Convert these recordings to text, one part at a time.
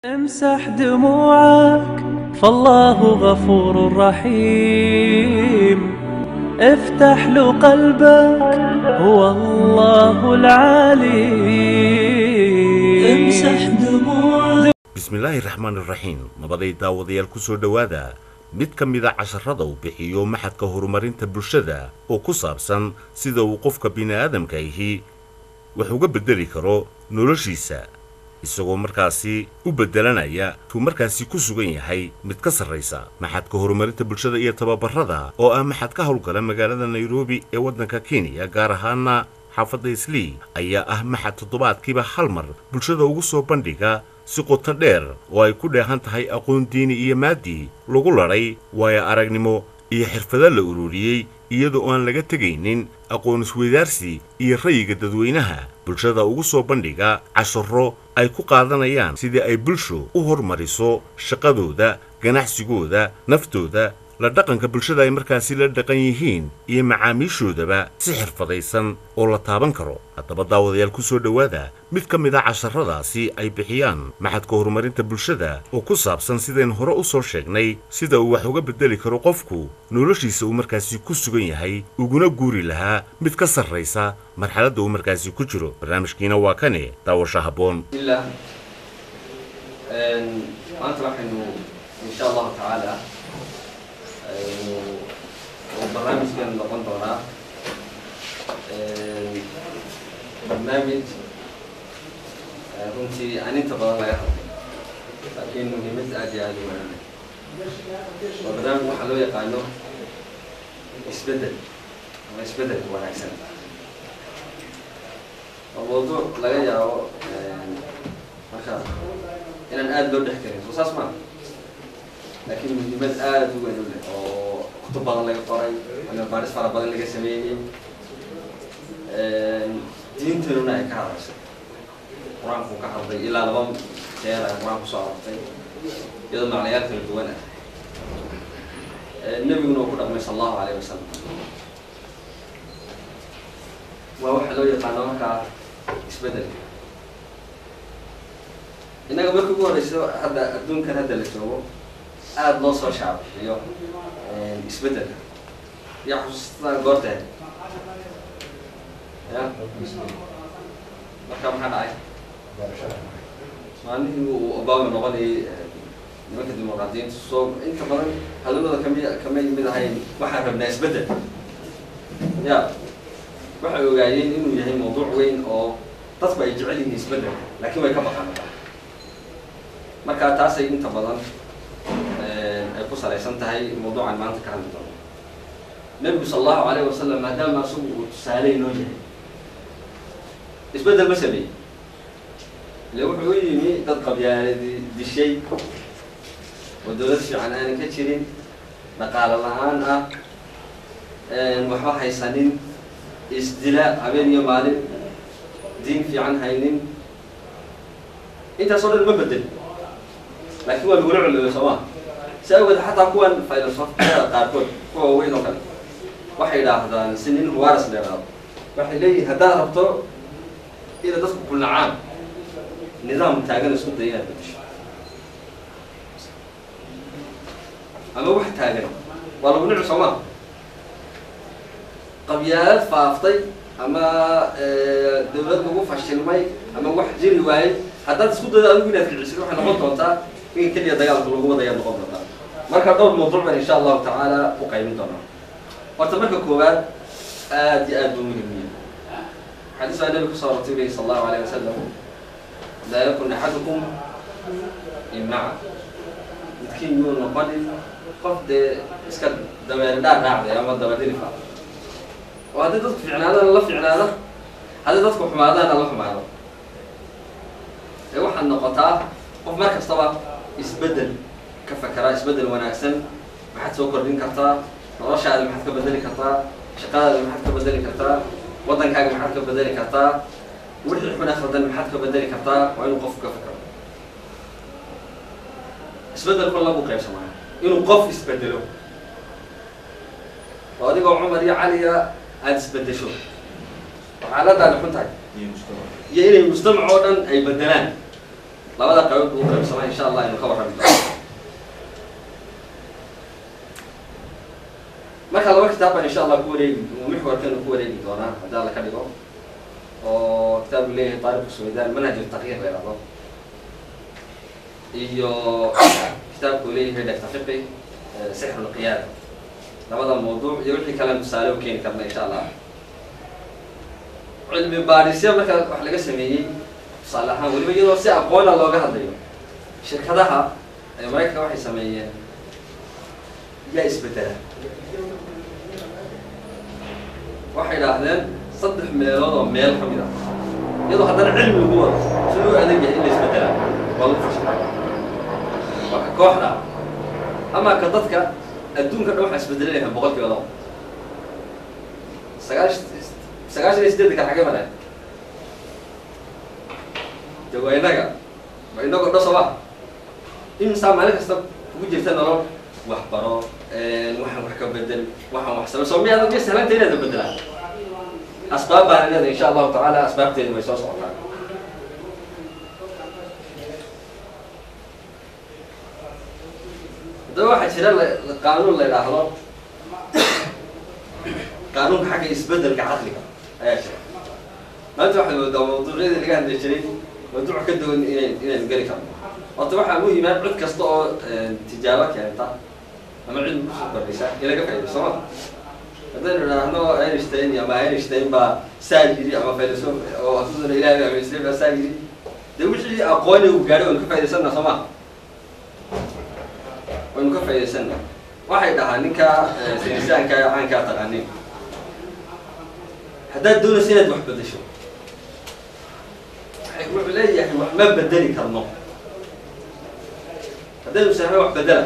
امسح دموعك فالله غفور رحيم، افتح له قلبك هو الله العليم. امسح دموعك. Bismillaahi raxmaan iraxiim. Nabaday daawadayaal, ku soo dhowaada mid ka mida casharada uu bixiyo Machadka Horumarinta Bulshada oo ku saabsan sida uu qofka bini'aadamka ahi wax uga beddeli karo noloshiisa, isagoo markaasi u beddelanaya tuu markaasi ku sugan yahay mid ka sarraysa. Machadka Horumarinta Bulshada iyo Tababarada oo ah maxad ka howlgala magaalada Nairobi ee waddanka Kenya, gaar ahaana xaafadda Islii, ayaa ah maxad toddobaadkiiba hal mar bulshada ugu soo bandhiga si qoto dheer oo ay ku dheehan tahay aqoon diini iyo maadi lagu ladhay waayo aragnimo iyo xirfado la ururiyey, iyadoo aan laga tegaynin aqoon isweydaarsi iyo rayiga dadweynaha. Bulshada ugu soo bandhiga casharo ay ku qaadanayaan sidii ay bulsho u hormariso shaqadooda, ganacsigooda, naftooda, la dhaqanka bulshada ay markaasi la dhaqan yihiin iyo macaamiishoodaba si xirfadaysan oo la taaban karo. Haddaba daawadayaal, ku soo dhowaada mid ka mid a casharadaasi ay bixiyaan Machadka Horumarinta Bulshada oo ku saabsan, sidayn hore u soo sheegnay, sida uu wax uga beddeli karo qofku noloshiisa uu markaasi ku sugan yahay, uguna guuri lahaa mid ka sarraysa marxaladda uu markaasi ku jiro. Barnaamijkiina waa kane, daawasho habboon. Bismillah. Maanta waxaynu insha Allahu tacaala aynu oo barnaamijkan noqon doonaa barnaamij runtii aan inta badan laga hadlay, laakiin muhiimad aad iyo aada u weyn leh. Waa barnaamij waxaa loo yaqaano isbeddel ama isbeddelka wanaagsan. Waa mawduuc laga yaabo marka inaan aada loo dhex karin, soo saas maa, laakiin muhiimad aada u weyn u leh oo kutub badan laga qoray ama baaris fara badan laga sameeyey, diintanuna ay ka hadashay. Qur-aanku ka hadlay, ilaa 2 jeer ay Qur-aan kusoo aroortay iyadoo macnayaal kala duwan ah. Nebiguna uu ku dhaqmay sala Allahu alayh wasalam. Waa waxa loo yaqaano markaa isbeddelka. Innaga markii ugu horeyso hadda adduunkan hadda la joogo aada loo soo shaabixiyo isbeddelka. Yaa xusuustaa goortee ya marka maxaa dhacay maalmihii uu Obama noqonayay? Nimanka dimuqraadiyiinta soo inta badan hadalada kami mid ahayn "waxaan rabnaa isbeddel". Ya waxay ogaayeen inuu yahay mawduuc weyn oo dadku ay jecel yihiin isbeddelka, laakiin way ka baqaan. Marka taasay inta badan ay ku salaysan tahay mawduucan maanta ka hadli doono. Nebigu sala Allahu alayh wasalam, maadaama isagu uu tusaale inoo yahay, isbeddel ma sameeyey? Ile wuxuu u yimi dad qabyaaladi dishay oo dawlad fiican aanan ka jirin, dhaqaalo la-aan ah, waxba haysanin, isdila habeen iyo maalin, diin fiican haynin. Intaas oo dhan ma bedel, laakiin waa lagula coloobay, soo ma? Si awgeed xataa kuwan filosofyada qaarkood, kuwa waaweyn oo kale, waxay idhaahdaan, si nin Huwaras la idhaahdo, waxay leeyihin haddaad rabto inaad dadku ku nacaan, nidaam taagan isku day inaad bedesho ama wax taagan, waa lagu nici, soo ma? Qabyaalad faaftay ama dawlad lagu fashilmay ama wax jiri waayey haddaad isku daydo adigu inaad kicisid, waxay noqon doontaa in keliya dagaalka lagu wadayaa noqon doontaa. Marka dhowr mawduuc baan insha Allahu tacaala u qaybin doonaa. Horta marka koowaad, aad iyo aad buu muhim yahay. Xadiis baa nabiga kusoo arortay uli sala Allahu alayh wasalam: "Laa yakun axadukum imaca", midkiin yuu noqonin qof dee iska dameere dhaar raacday ama dabadhilifa, oo haddii dadku fiicnaadana la fiicnaada, haddii dadku xumaadaana la xumaado. Ee waxaad noqotaa qof mar kastaba isbeddel ka fakera, isbeddel wanaagsan. Maxaad soo kordhin kartaa noloshaada? Maxaad ka bedeli kartaa shaqadaada? Maxaad ka bedeli kartaa waddankaaga? Maxaad ka bedeli kartaa wixii xuna khaldan? Maxaad ka bedeli kartaa? Waa inuu qofku ka fakero. Isbeddelku labu qaybsamaayo: inuu qof isbedelo oo adigoo Cumar iyo Caliya aada isbedesho oo xaaladaada xun tahay, iyo inay mujtamac oo dhan ay bedelaan. Labada qaybood buu u qaybsamaa, insha Allah aynu ka warrami doono. Marka laba kitaab baan insha Allah ku wareegi, mixwarkan ku wareegi doonaa haddii Alla ka dhigo, oo kitaabku leeyahay Taariq Suwaydan, Manhaj Taqyiir la yidhahdo, iyo kitaabku leeyahay Dr. Fiqi, Sixr Alqiyaada. Labada mawduuc iyo wixii kale tusaale u keeni karna insha Allah. Cilmi baadhisya marka wax laga sameeyey, tusaale ahaan, weliba iyadoo si aqoona looga hadlayo, shirkadaha ee Maraykanka waxay sameeyeen yaa isbedela. Waxay idhaahdeen 3 meelood oo meel ka mid ah, iyadoo haddana cilmi ugu wado siduu adag yahay in la isbedelaa, waa lagu fashilay. Waa ka kooxda ama ka dadka adduunka dhan waxaa isbedelanaya 2%. 98 ka xagee maraya? De waa innaga, waa inagoo dhan, soo ma? Imsaa maalin kasta kugu jirta nolol wax baro, waxaan wax ka bedel, waxaan wax samay, soo miyaad miya sahlanta inaad bedelaan? Asbaab baan leedahay, insha Allahu tacaala asbaabteedu way soo socotaa. Haddaba waxaa jira qaanuun la idhaahdo qaanuunka xagga isbedelka caqliga ayaa jira. Maanta waxaad moodaa mawduucyadii laga hadli jiray mawduuc ka duwan inaynu geli karno. Horta waxaa muhiima cid kasta oo tijaabo keenta ama cilmi kusoo kordhisa in laga faa'ido, soo ma? Haddaynu idhaahno Einstein ama Einstein baa saa yiri, ama filosof oo hadduna Ilahay baa aaminsanay baa saa yiri, dee wixii aqooni uu gaadhay waynu ka faa'idaysana, soo ma? Waynu ka faa'idaysana. Waxay dhahaa ninka saynisaanka caankaa taqaanin, haddaad doonaysa inaad wax bedesho, wuxuu leeyahay wax ma bedeli karno haddaynu sahno wax bedela.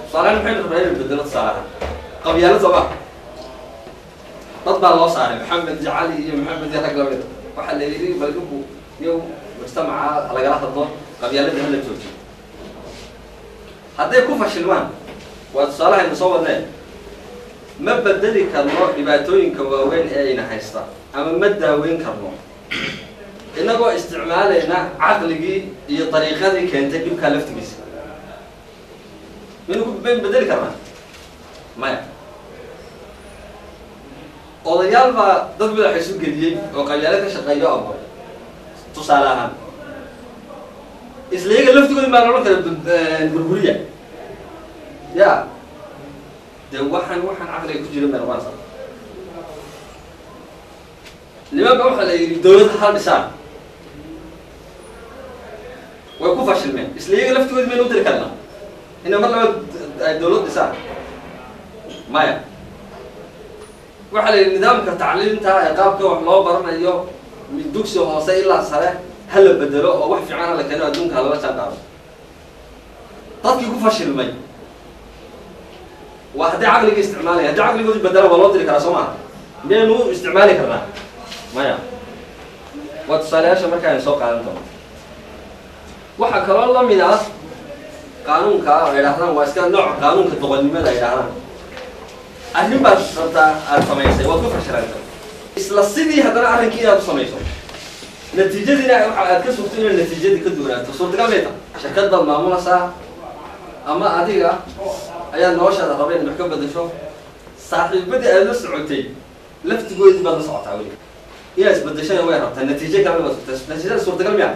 Tusaalehaan maxaynu rabnaa inaynu bedelo? Tusaalahaan qabyaalad, soo ma? Dad baa loo saaray, Maxamed iyo Cali iyo Maxamed iyo rag lamid. Waxaa la yidhi bal idinku iyo mujtamaca lagala hadlo, qabyaalada hala joojiyo. Hadday ku fashilmaan, waa tusaalahaynu soo wadnee, ma bedeli karno dhibaatooyinka waaweyn ee ayna haysta ama ma daaweyn karno inagoo isticmaalayna caqligii iyo dariiqadii keentay dhibkaa laftigiisa. Maynu ku maynu bedeli karnaa? Maya. Odayaal baa dad madaxa isu geliyey oo qabyaalo ka shaqeeyo abuuray, tusaale ahaan. Isla iyaga laftigooda maa loodhan kara burburiya? Ya dee waxaan caqliga ku jirin bay noqonaysaa. Nimanka waxaa la yidhi dawlad hal dhisaan, way ku fashilmeen. Isla iyaga laftigooda maynu u diri karnaa inay mar labaad ay dawlad dhisaan? Maya. Waxaa la yidhi nidaamka tacliimta ee qaabka wax loo baranayo min dugsi hoose ilaa sare ha la bedelo oo wax fiican ha la keeno, adduunka halala jaan qaado. Dadkii ku fashilmay waa hadday caqligii isticmaalaya, haddii caqligoodu bedela waa loo diri karaa, soo maha? Miyaynu u isticmaali karnaa? Maya. Waa tusaalayaasha marka aynu soo qaadan doono. Waxaa kaloo lamid ah qaanuunka ay idhahdaan waa iska nooc qaanuunka doqonnimada ay idhahdaan. Arrin baad rabtaa aada samaysay, waad ku fashilantay. Isla sidii haddana arrinkii inaad u samayso, natiijadiina waxa aad ka sugto inay natiijadii ka duwanaato, suurtagal may tahay? Shirkad baad maamulaysaa ama adiga ayaa noloshaada raba inaad wax ka bedasho, saaxiibadii aad la socotay laftigoodii baad la socotaa, weli inaad isbedeshana way rabtaa, natiijo kalena baad sugtaa. Natiijada suurtagal miya?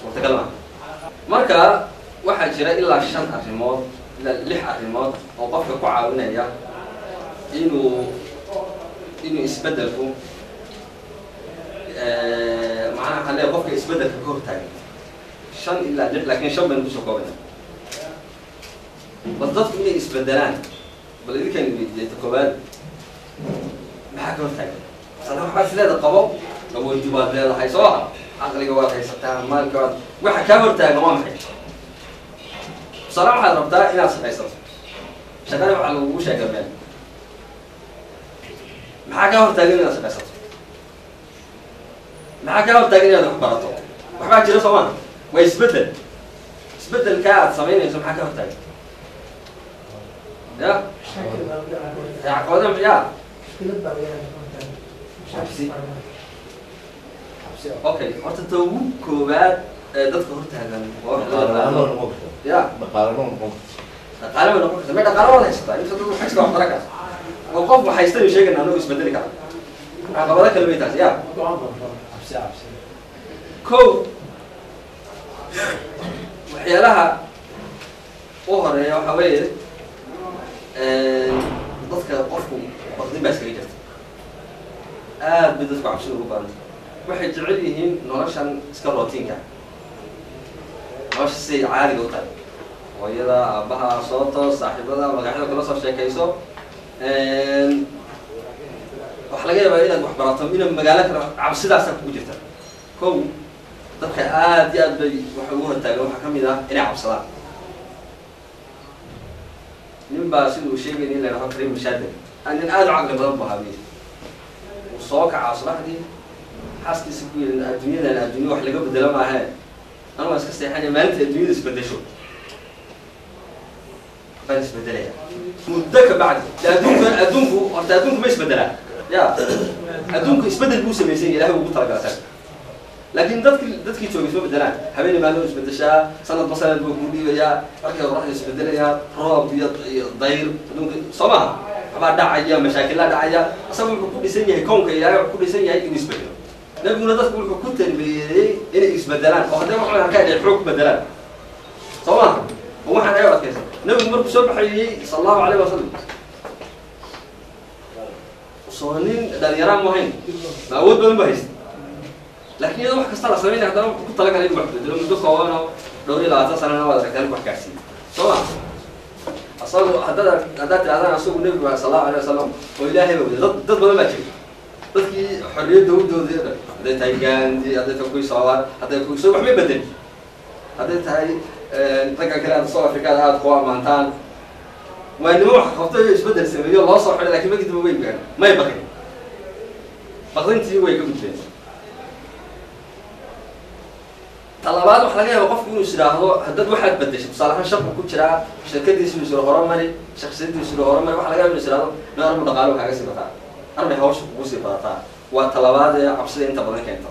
Suurtagal maa. Marka waxaa jira ilaa 5 arrimood ilaa 6 arrimood oo qofka ku caawinaya inuu isbedelku, macnaha waxaa leeyahay qofka isbedelka ka hortaagan, 5 ilaa 6, laakiin 5 baynu kusoo koobayna. Bal dadku inay isbedelaan, bal idinkaan weydiiyay, ta koowaad maxaa ka hortaagan? Masala waxbaad is leeda qabo, awoodi baad leedahay, soo aha, caqliga waad haysataa, maalka waad, waxa kaa hortaagan waa maxay? Tusaale waxaad rabtaa inaad shaqaysato, shaqada waxaa lagugu sheega meel, maxaa kaa hortaagan inaad shaqaysato? Maxaa kaa hortaagan inaad wax barato? Waxbaa jira, soo ma? Waa isbeddel. Isbeddelkaa aad samaynayso maxaa ka hortaagan? Ya caqabada ya cabsi. Okay, horta ta ugu koowaad Dadka hortaagan waa wax loo yaqaano ya dhaqaale way noqon karta. May dhaqaale waad haysataa, inta dad wax haysta wax tara kara oo qof wax haysta ayuu sheegayna anagu isbedeli kara. Caqabado kale bay taas ya. Ko waxyaalaha u horeeya waxaa weeye dadka qofku baqdin baa iskaga jirta. Aad bay dadku cabsida ugu badanta. Waxay jecel yihiin noloshan iska routiinka, nolosha siday caadiga u tahay, hooyada, aabaha, soo toos, saaxiibada, magacyada kula soo sheekayso. Waxaa laga yaabaa inaad wax barato, inaad magaalo kale, cabsidaasaa kugu jirta. Kow dadka aad iyo aad bay waxa ugu hortaagan waxaa kamid ah inay cabsadaan. Nin baa sida uu sheegay nin la yidhahdo Karim Mashadeg, nin aad u caqli badan bu ahaa. Buyiri uu soo kacaa subaxdii, xaaskiisa ku yidhi adduunyadan adduunya wax laga bedelo maahe, anu waan iska seexanaya, maalinta adduunyada isbedesho baan isbedelaya. Muddo ka bacdi de adduunka adduunku horta adduunku ma isbedelaa ya adduunku isbedel buu samaysan yahay, Ilahay ugu talagala saga, laakiin dadkii joogay isma bedelaan. Habeenii maalin isbedeshaa, sanadba sanad buu kuu dhiibayaa, markay qoraxda isbedelayaa, roob iyo dayr, adduunka soo maaha, waxbaa dhacaya, mashaakilaa dhacaya. Asaga wuxuu ku dhisan yahay koonka Ilaahay, wuxuu ku dhisan yahay inuu isbedelo. Nabiguna dadku wuxuu ku tarbiyeeyey inay isbedelaan oo hadday waxaan arkaan inay xoog ku bedelaan, soo maaha, oo waxaan ayago adkaysan. Nabigu markuu soo baxayey sala allahu alayh wasalam, soo nin dhalinyaraan mu ahayn, ma awood badan bu haysta, laakiin iyadoo wax kasta la samaynaya haddana wuxuu ku talagalay inuu wax bedelo muddo kooban oo dhowr iyo labaatan sanana waad aragtaan wax gaarsiiyey, soo ma? Asagu haddaad tirahdaan asagu nebigu waa sala allahu alayh wasalam oo Ilaahay ba wada dad badan baa jira dadkii xorriyadda u doodaya dhan, hadday tahay Gandhi, hadday tahay kuwii Soomaal, hadday kuwii soo wax may bedelin, hadday tahay ragga kale aad soo Afrikaada aada ku ammaantaan, waa nimo wax qabtay oo isbedel sameeyo loo soo xidhay, lakin markii dambe way gaadhin, may baqin, baqdintii way ka gudbeen. Talabaad waxa laga yaaba qofku inuu is idhaahdo haddaad waxaad bedeshay, tusaale ahaan shaqu ku jiraa, shirkadiisu is horumari, shaksiyadiisu horumari, waxa laga yaaba inu is idhahdo ma armu dhaqaalo kaaga sii bataa, armay hawsha kugu sii badataa. Waa talabaad ee cabsida inta badan keenta.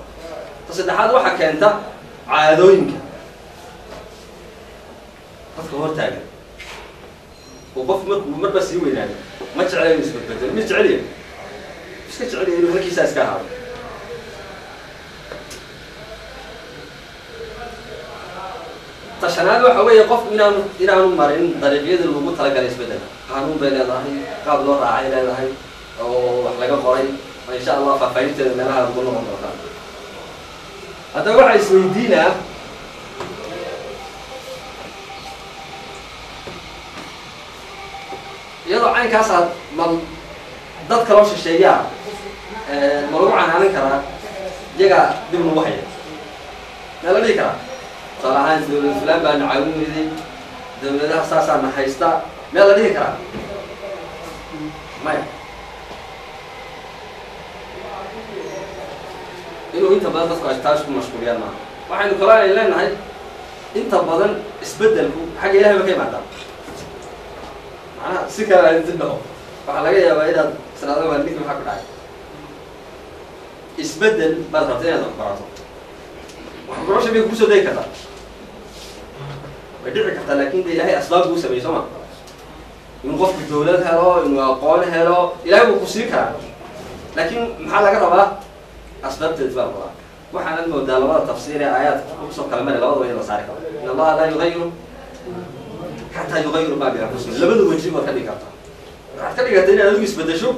Ta saddexaad waxaa keenta caadooyinka dadka hortaagan oo qof markuu marba sii weynaado ma jecla inuu isbedbedelo, ma jecelya, iska jecelya inuu halkiisaa iska ahaado. Ta shanaad waxa weeye qofku inaanu marin dariiqyadii lagu talagalay isbeddelka. Qaanuun bay leedahay, qaab loo raacay leedahay oo wax laga qoray, oo insha Allah faahfaahinteeda meelaha ugu noqon doontaa. Haddaba waxaa isweydiinaa iyadoo caynkaasaa ma dad kaloo shisheeyaa ma lagu canaanin karaa iyagaa dib nagu haya? Maa la dhihi karaa tusaale ahaan dawlad fulaan baa na caawin weyday, dawladaha saasaa na haysta, miyaa la dhihi karaa? Maya. Inuu inta badan dadku ay taas ku mashquuliyaan maaha. Waxaynu kaloo ay leenahay inta badan isbeddelku xagga Ilahay ba ka imaadaa. Macnaha si kale aan inti dhaho, waxaa laga yaabaa inaad israado waa ninki maxaa ku dhacay, isbeddel baad rabta inaad wax barato, waxbarasha bay kugu soo degi kartaa, way dhici kartaa, laakin de Ilahay asbaab buu sameeyey, soo ma? Inuu qofku dawlad helo, inuu aqoon helo, Ilahay wuu ku siin karaa, laakin maxaa laga rabaa? Asbaabteed baa la rabaa. Waxaanad moodaa labada tafsiir ee aayaadka kusoo kala maray labadaba in la saari karo. In Allaha laa yugayiru xataa yugayiru ma bianfusihim, labada waji baad ka dhigi kartaa. Waxaad ka dhigatay inaad adigu isbedesho,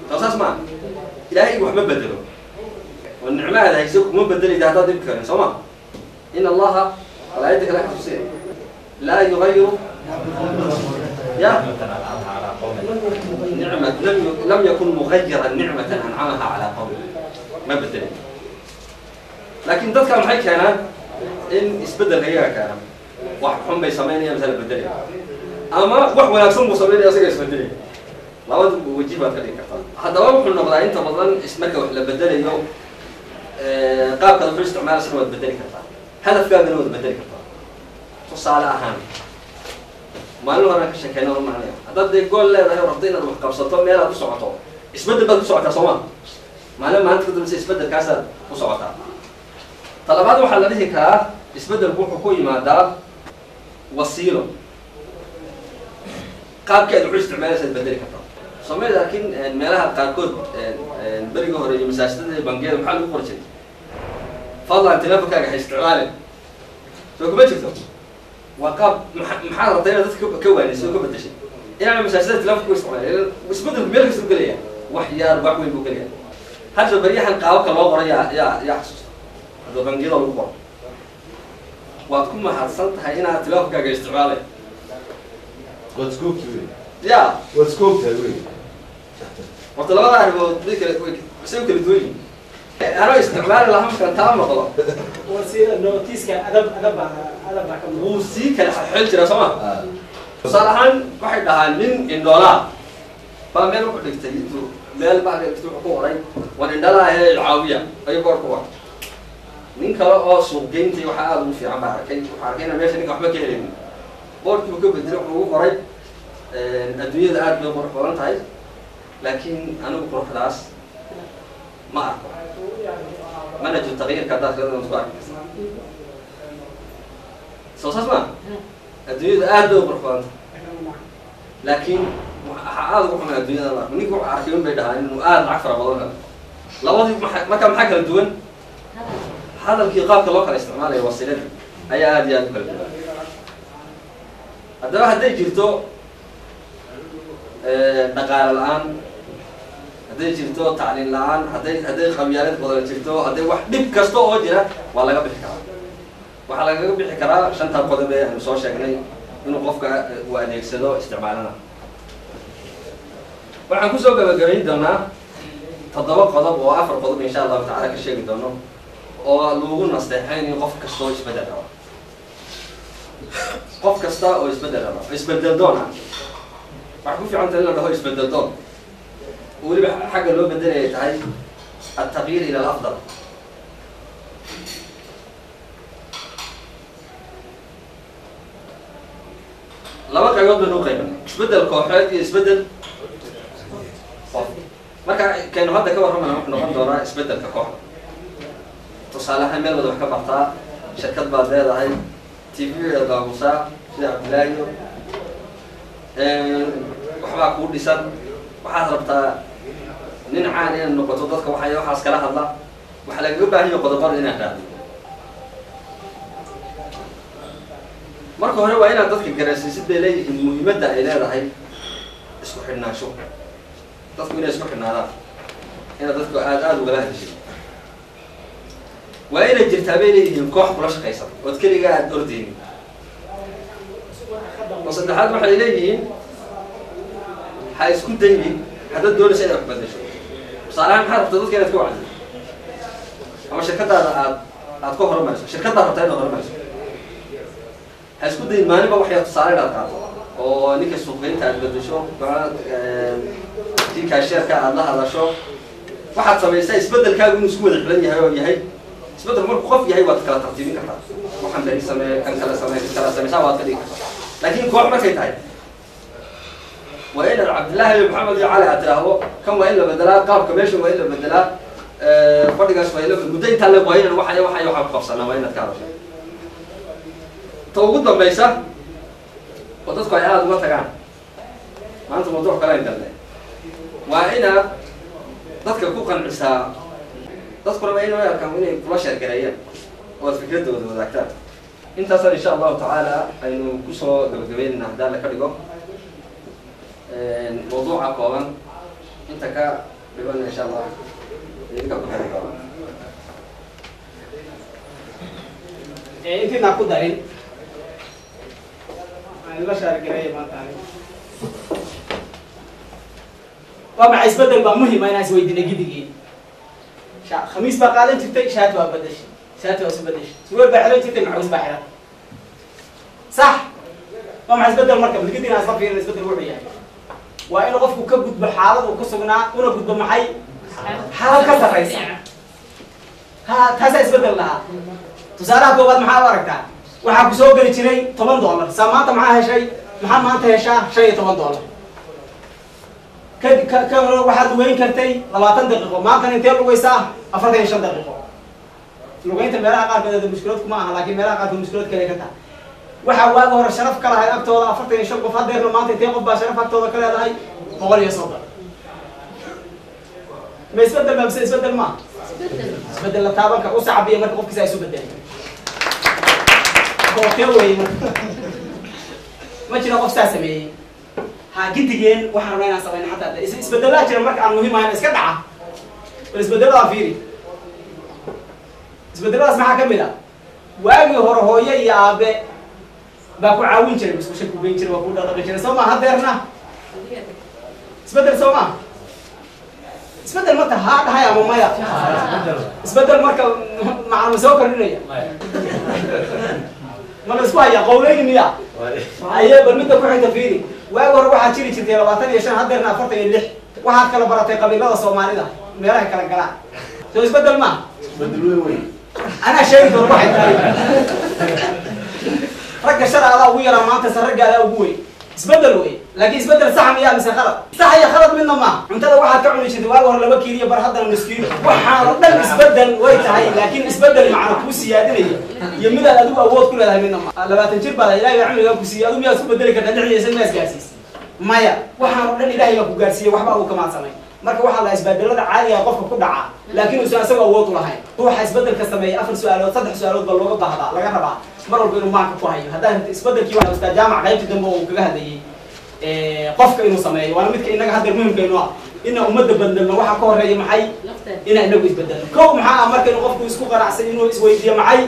soo saas maa? Ilaahay wax ma bedelo oo nicmo aad hayso kuma bedelayda haddaad dhib karin, soo ma? In Allaha bal aayadda kale xasuusiya laa yugayiru ya nicma lam yakun mugayiran nicmatan ancamaha calaa qawmi, ma bedelay. Laakin dadka maxay keenaan in isbedelka iyaga keena? Wax xun bay samaynaya masala bedelaya, ama wax wanaagsan buu samaynaya asaga isbedelaya. Labada waji baad ka dhigi kartaa. Haddaba wuxuu noqdaa inta badan marka wax la bedelayo qaabkaad wuxuu isticmaalaysana waad bedeli kartaa, hadafkaagana waad bedeli kartaa. Tusaale ahaan maalin horaan ka sheekeyna o macnaya, haddaad dee gool leedahay oo rabto inaad wax qabsato, meel aad u socoto, isbeddel baad ku socotaa, soo ma? Maalin maalinta ka dambeysa isbeddelkaasaad ku socotaa. Talabaad waxaa la dhihi karaa isbeddelku wuxuu ku yimaadaa wasiilo, qaabkii aad wuxu isticmaalaysa ad bedeli kartaa. Soomaalida laakiin meelaha qaarkood beriga hore iyo masaajidada iyo bangiyada maxaa lagu qori jiray? Fadlan teleefonkaaga ha isticmaalin. Soo kuma jirto? Waa qaab maxaad rabtaa inaad dadka ka waanayso oo ka bedeshay inaana masaajidada telefonka ku isticmaalin. Isbeddelku meel kasta u gelaya, wax yaar wax weyn buu gelaya. Hadda baryahan qaababka loo qoro yaa xasuusta? Hadda bangiyada lagu qoro waad ku mahadsan tahay inaad teleefonkaaga isticmaalay. Waad isku ogtahay wey. Ya. Waad isku ogtahay wey. Horta labada arrimood mid kale say u kala duwan yihin. Anoo isticmaali lahaa markaan taa maqlo. Notiiska adab adab baa adab baa ka muuqda. Wuu sii kala xel jiraa, soo ma? Tusaale ahaan waxay dhahaan nin indhoolaa baa meel wuxuu dhigtay, intuu meel baa dhigtay wuxuu ku qoray "Waan indhalaa ee caawiya" ayuu boor ku qoray. Nin kale oo suuq geyntay waxaa aada ugu fiican baa arkay, wuxuu arkay inaan meesha ninka waxba ka helaynin, boorkii buu ka bedelay, wuxuu ugu qoray "Adduunyada aad bay qurux badan tahay, laakiin anigu quruxdaas ma arko." Manhaju taqyiirka haddaad kalada isku arkaysa, soo saas ma? Adduunyada aad bay u qurux badan tahay, laakiin waxaa aada ugu xumay adduunyada la arko. Ninka wuxuu arkay un bay dhahaan inuu aada lacag fara badan helo. Labadii marka maxaa kala duwan? Hadalkii qaabka loo kala isticmaalayo, wasiilada ayaa aada iyo aada u kala duwan. Haddaba hadday jirto dhaqaale la-aan, hadday jirto tacliin la-aan, hadday qabyaalad badan jirto, hadday wax dhib kasta oo jira, waa laga bixi karaa. Waxaa lagaga bixi karaa shantaa qodob ee aynu soo sheegnay inuu qofka uu adeegsado isticmaalana. Waxaan kusoo gabagabayn doonaa 7 qodob oo 4 qodob insha Allahu tacala ka sheegi doono, oo lagu nasteexayn in qof kasta oo isbeddel rabo, qof kasta oo isbeddel rabo, isbeddel doon ah. Waxay ku fiican tahay in la dhaho isbeddel doon, oo weliba xagga loo bedelayay tahay التغيير إلى الأفضل. Laba qaybood baynu u qaybanay: isbeddel kooxeed iyo isbeddel qof. Marka kaynu hadda ka warramana wuxuu noqon doonaa isbeddelka kooxda. Tusaale ahaan meel baad wax ka bartaa, shirkad baad leedahay, TV aad baabusaa sida Cabdilaahiyo, waxbaa kuu dhisan, waxaad rabtaa nin caan inaad noqoto, dadka waxay waxaas kala hadla. Waxaa lagaga baahan yahay qodobada inaad raadiyo. Marka hore waa inaad dadka garansiisid bay leeyihiin muhiimadda ay leedahay isku xidhnaansho, dadku inay isku xidhnaadaan, inaad dadku aada ugala hadashid. Waa inay jirtaa bay leeyihiin koox kula shaqaysa ood keligaa aada ordeynin. Oo saddexaad waxay leeyihiin ha isku daynin haddaad doonaysa inaad wax bedesho. Tusaale ahaan maxaad rabtaa? Dadka inaad ka wacdiso ama shirkadaada aad ka horumariso, shirkadaad rabtaa inaad horumariso, ha isku dayin maalinba wax yar tusaale inaad qaato oo ninka suuqgeynta aad bedesho, kii kaasheerka aad la hadasho. Waxaad samaysaa isbeddelkaagu inuu isku wada xiran yahay oo yahay isbeddelku markuu qof yahay waad kala tartiibin kartaa, waxaan beri samee, kan kale samee, kan kale samee, saa waad ka dhigi kartaa. Laakiin koox markay tahay waa inaad Cabdillaahi iyo Maxamed iyo Cali aad tiraahdo kan waa in la bedelaa, qaabka meesha waa in la bedelaa, fadhigaas waa in la muddo intaa le waa inaan waxaya waxaya waxaan ku qabsanaa, waa inaad ka hadasho. Ta ugu dambaysa oo dadku ay aada uga tagaan maanta mawduuc kale an galnay waa inaad dadka ku qancisaa, dadkuna waa inay arkaan inay kula sheergareeyaan oo aad fikradooda wadaagtaan. Intaasaan insha Allahu tacaala aynu kusoo gabagabeynayna haddii Alla ka dhigo mawduuca kooban. Inta ka dhibana insha Allah idinka ku dari doona. Intiinaan ku darin aan la shaargareeya maanta aniga. Waa maxay isbeddel? Baa muhima inaan isweydiinay gidigii. Khamiis baa qaadan jirtay, shaati waa bedeshay, shaati waa isu bedeshay, surwaal baa xiran jirtay, macawis baa xiran, sax? Waa maxay isbeddel? Marka gidigii aan isla fiirin isbeddel wuxuu yahay waa inuu qofku ka gudbo xaalad uu ku sugnaa una gudbo maxay? Xaalad ka sarreysa. Ha, taasaa isbeddel lahaa. Tusaalaha koowaad maxaa u aragtaa? Waxaa ku soo geli jiray $10, saa maanta maxaa heshay? Maxaa maanta heshaa? $15. Ka hore waxaad lugeyn kartay 20 daqiiqo, maantana intee lugaysaa? 45 daqiiqo. Lugeynta meelaha qaarkood mushkilad kuma aha, laakiin meelaha qaarkood mushkilad kale ka tahay. Waxaa waaga hore sharaf ka lahayd agtooda 45 qof, haddeerna maanta intee qof baa sharaf agtooda ka leedahay? 130. Ma isbedel ba mise isbedel maaha? Isbedel la taaban karo u sacabiya marka qofkiisa isu bedelay kootee weeye. Marka ma jiro qof saa sameeyey. Ha gidigeen waxaan rabnaa inaan samayno xataa isbedelaa jira marka aan muhiim ahayn iska dhaca. Bal isbedelada fiiri, isbedeladaas maxaa kamid ah? Waagii hore hooyo iyo aabe baa ku caawin jiray, musqusha ku geyn jiray, waa ku dhaqdhaqi jiray, soo ma? Haddeerna isbedel soo ma? Isbedel marka haa dhahay ama maya? Isbedel marka macna ma soo kordhinaya? Ma la isku hayaa qowleyni miya? Haye, bal midda ku xigta fiiri. Waagi hore waxaa jiri jirtay 25, haddeerna 46. Waxaad kala baratay qabiilada Soomaalida meelahay kala galaan, soo isbedel ma? Isbedel weyn weyn. Anaa sheegi doona waxay tahay. Ragga shala adaa ugu yaraa, maanta se ragga adaa ugu weyn. Isbedel wey, laakiin isbedel sax miyaa mise khalad? Sax iyo khalad midna maaha. Cuntada waxaad ka cuni jirtay waagi hore 2 kiilo bar, haddana nus kiilo. Waxaan oo dhan isbedel way tahay, laakiin isbedel macna kuu siyaadinaya iyo midaad adigu awood ku leedahay midna maaha. 20 jir baad, Ilahay baa cumrigaa ku siiyey. Adigu miyaad isku bedeli kartaa 65? Miyaad isgaarsiisay? Maya. Waxaan oo dhan Ilahay baa ku gaarsiiyey, waxba adigu kamaad samayn. Marka waxaa la isbedelada caadiga qofka ku dhaca, laakiin uusan isagoo awood u lahayn. Ruuxa isbedelka sameeyay 4 su-aalood, 3 su-aalood baa looga baahdaa, laga rabaa mar walba inuu maanka ku hayo haddaad rabto isbedelkii. Waa ustaad Jaamac qaybtii dambe oo uu kaga hadlayay qofka inuu sameeyo, waana midka inaga haddeer muhimkaynu ah. Ina ummadda bedelno waxaa ka horeeya maxay? Inaa inagu isbedelno. Kow maxaa ah marka? Inuu qofku isku qanacsan, inuu isweydiiyo maxay?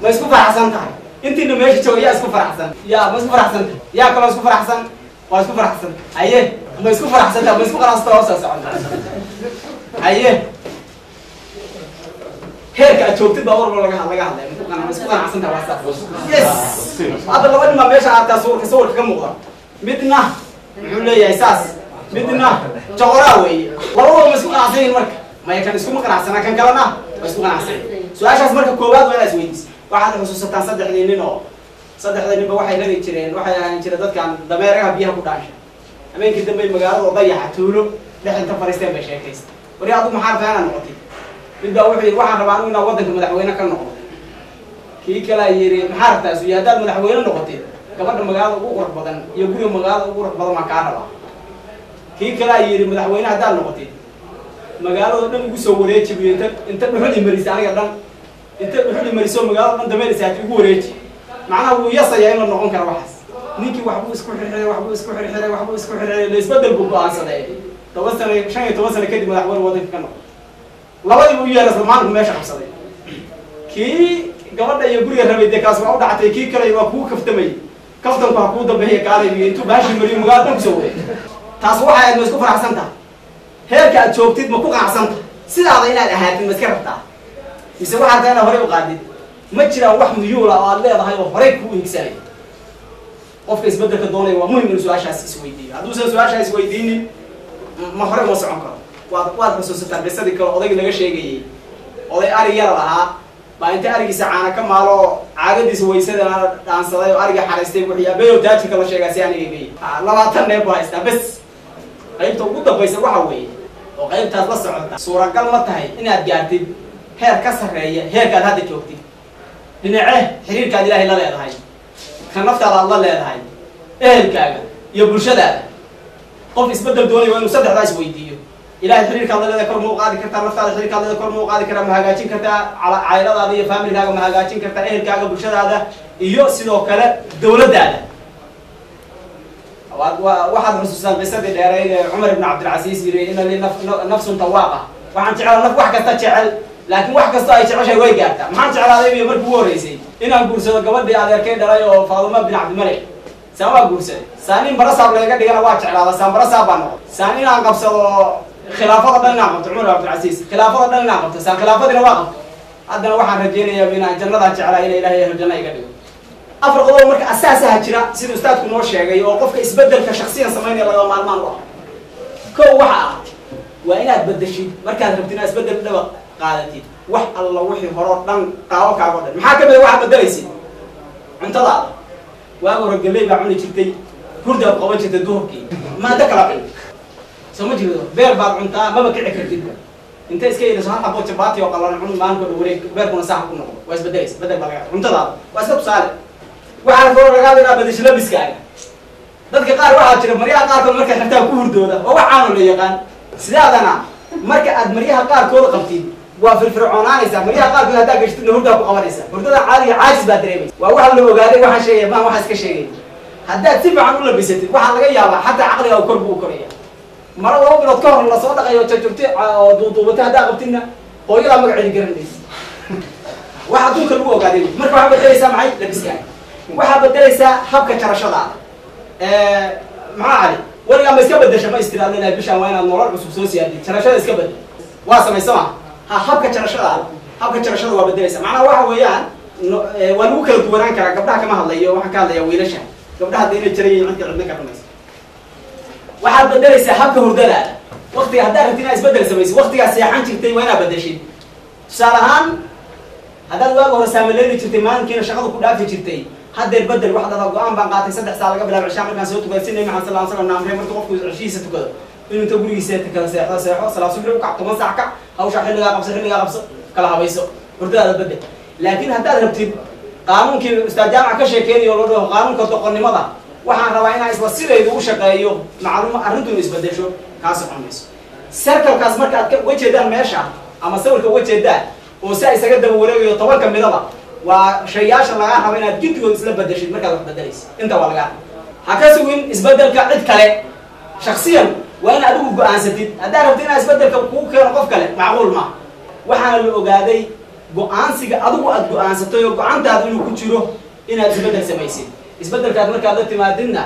Ma isku faraxsan tahay? Intiina meesha jooga yaa isku faraxsan? Yaa ma isku faraxsan tahay? Yaa kaloo isku faraxsan? Waa isku faraxsan. Haye, ma isku faraxsan tahay? Ma isku qanacsan tahay? Soo socon. Haye, heerka aad joogtid baa warba laga hadlaya. Ma isku qanacsan tahay? Waa saas. Yes, hadda laba nin baa meesha arkaa sawirka ka muuqda. Midna muxuu leeyahay saas, midna joqoraa weeye. Labadooda ma isku qanacsan yihin marka? Maya, kan iskuma qanacsana, kan kalena waa isku qanacsan. Su-aashaas marka koowaad waa inaad isweydiis. Waxaad xusuusataan saddexdii nin oo saddexda ninba waxay rari jireen, waxay ahaan jireen dadkan dameeraha biyaha ku dhaansha. Habeenkii dambe magaalada oo dayaxa tuulo dhex inta fariisteen bay sheekaysta. Wari, adigu maxaa rabtaa inaad noqotay? Mid baa wuxuu yidhi, waxaan rabaa anigu inaan waddanka madaxweyne ka noqdo. Kii kalaa yidhi, maxaa rabtaa? Suya, haddaad madaxweyne noqotid, gabadha magaalada ugu qurux badan iyo guriga magaalada ugu qurux badan waan kaa rabaa. Kii kalaa yidhi, madaxweyne haddaad noqotid, magaalada dhan igu soo wareeji buy, inta dhuxul imarisa, aniga dhan inta dhuxul imariso, magaalada dhan dameerisaati igu wareeji. Macnaha wuu yasayaa in la noqon karo waxaas. Ninkii waxbuu isku xirxiray, waxbuu isku xirxiray, waxbuu isku xirxiray, la isbedel buu go-aansaday. 10 sano, 15 sano kadib madaxweyne waddanka ka noqon. Labadii buu u yeeray isla maalinku meesha qabsaday. Kii gabadha iyo guriga rabay dee kaas waa u dhactay. Kii kale waa kuu kaftamayay, kaftanku ha kuu dambeeya, kaalay intuu baashi mariyo magaalada dhan kusoo wareegay. Taas waxay aad ma isku faraxsan tahay? Heerka aad joogtid ma ku qanacsan tahay? Sidaada inaad ahaatid ma iska rabtaa, mise waxaad tahay inaad horey u qaadid? Ma jiraan wax muyuula oo aad leedahay oo horey kuu higsanay? Qofka isbedelka doonaya waa muhim inuu su-aashaas isweydiiyo. Hadduusan su-aashaa isweydiinin, ma horey uma socon karo. Waad xusuusataan qisadii kale odayga laga sheegayey. Oday ari yara lahaa baa inta arigiisa caana ka maalo, caagadiisa waysadana dhaansaday oo ariga xaraystay, wuxuu abeeyow taajirka la sheegaa si aniga gey 20 neef buu haystaa bes. Qaybta ugu dambaysa waxa weeye oo qaybtaas la socota, suuragal ma tahay inaad gaartid heer ka sarreeya heerkaad hadda joogtid? Dhinace xiriirkaad Ilaahay la leedahay, kan naftaada aad la leedahay, ehelkaaga iyo bulshadaada. Qof isbedel doonaya waa inuu saddexdaa isweydiiyo. Ilahay xiriirkaad la leedahay kor ma u qaadi kartaa? Naftaada xiriirkaad leedahay kor ma u qaadi karaa? Ma hagaajin kartaa cayladaada iyo faamilkaaga? Ma hagaajin kartaa ehelkaaga, bulshadaada iyo sidoo kale dawladdaada? Waxaad xusuustaan qisadii dheerayd ee Cumar ibn Cabdilcasiis yiri, ina li nafsun tawaaqa, waxaan jeclaa naf wax kasta jecel, laakiin wax kastoo ay jeceshahay way gaartaa. Maxaan jeclaaday iyo markii ugu horreysay inaan guursado gabadhii adeerkay dhalay oo Faaduma bin Cabdimalik. Saan waa guursaday. Saan in barasaab laga dhigana waa jeclaada, saan barasaab baa noqday. Saan inaan qabsado khilaafada dhan inaan qabto, Cumar Cabdilcasiis khilaafada dhan inaan qabto, saan khilaafadiina waa qabto. Haddana waxaan rajaynayaa inaan jannadaan jeclaa ina Ilahay ahlu janna iga dhigo. 4 qodob marka asaasaha jira, sida ustaadku noo sheegay, oo qofka isbedelka shaksiyan samaynaya lagama maalmaan u ah. Kow waxa ah waa inaad bedeshid markaad rabtid inaad isbedel dhaba qaadatid wax alla wixii horoo dhan, qaababkaaga o dhan. Maxaa kamid a waxaad bedelaysid? Cuntadaada. Waagi hore galley baa cuni jirtay, hurdaad qaban jirtay duhurkii, maado kala cun soo ma jirto. Beer baad cuntaa, maba kici kartid. Inta iska yidhaso hal xabo jabaati oo qallalan cun maalinka dhan wareeg, beerkuna saaxa ku noqdo, waa isbedelaysa. Bedel baa laga cuntadaada waa iska tusaale. Waxaa kaloo lagaa inaa bedesho labiskaaga. Dadka qaar waxaa jira maryaha qaarkood markay xirtaan ku hurdooda, waa wax caano la yaqaan. Sidaadana marka aad maryaha qaarkood qabtid waa firfircoonaanaysaa, maryaha qaarkood haddaa gashtidna hurdaa ku qabanaysa. Hurdada caadiga caajis baa dareemaysa, waa waxa la ogaaday. Waxaan sheegaya maa waxaa iska sheegay. Haddaad si fiican u labisatid waxaa laga yaabaa xataa caqliga kor buu u koraya. Maro 2 bilood ka hor lasoo dhaqayo, jajogtay oo duuduubatay haddaa qabtidna hooyadaa magaceedi garanaysa. Wax adduunka lagu ogaaday. Marka waxaa bedelaysaa maxay? Labiskaaga. Waxaa bedelaysaa habka jarashadaada. Maxaa cali weligaa ma iska bedesha? Ma istiraad leedahay bishaan waa inaad nolol cusub soo siyaadid, jarashada iska bedel, waa samaysa ma ha. Habka jarashadaada, habka jarashada waa bedelaysa. Macnaha waxa weeyaan waa lagu kala duwanaan karaa. Gabdhaha kama hadlayo, waxaan ka hadlayaa wiilasha. Gabdhaha hadda inay jaran yihiin cidka cidna ka dhamaysa. Waxaad bedelaysaa habka hurdadaada. Waktiga haddaad rabtid inaad isbedel samaysid, waktigaa seexan jirtay waa inaad bedeshid. Tusaale ahaan, haddaad waaga hore saamaleeli jirtay, maalinkiina shaqada ku dhaafi jirtay, haddeer bedel. Waxaad adaa go-aan baan qaatay 3 saac laga bilaabo cishaa markaan soo tukado, si Nabi Maxamed sal slam na amray, markuu qofku cishihiisa tukado inuu inta gurigiisa kala seexdo, seexo, salaad subxi u kac, 10 saac kac, hawsha xilligaa qabso, xilligaa qabso, kala habayso, hurdadaada bedel. Laakiin haddaad rabtid qaanuunkii ustaad jaamac ka sheekeynayo loo dhaho qaanuunka doqonnimada, waxaan rabaa inaan isla sidaydu u shaqeeyo, macluuma arrintu inu isbedesho, kaa socon mayso. Circlekaas marka aad uga jeedaan meesha ama sawirka uga jeedaan oo si isaga daba wareegayo 10ka midaba, waa shayaasha lagaa rabo inaad gidigood isla bedeshid markaad wax bedelayso. Inta waa lagaa raba. Ha ka sugin isbedelka cid kale, shaksiyan waa in adigu go-aansatid. Haddaad rabtid inaad isbedelka kugu keeno qof kale, macquul maaha. Waxaana la ogaaday go-aansiga adigu aad go-aansatay oo go-aantaadu inuu ku jiro inaad isbedel samaysid. Isbedelkaad markaad la timaadidna,